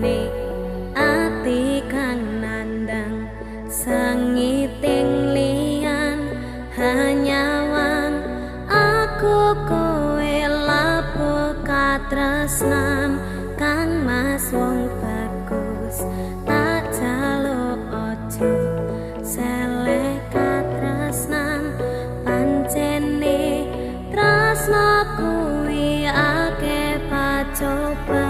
Rasane ati kang nandang sengiting liyan hanyawang aku kowe lapo katresnan kang mas wong bagus tak jaluk ojo seleh katresnan pancene tresna kuwi akeh pacoban.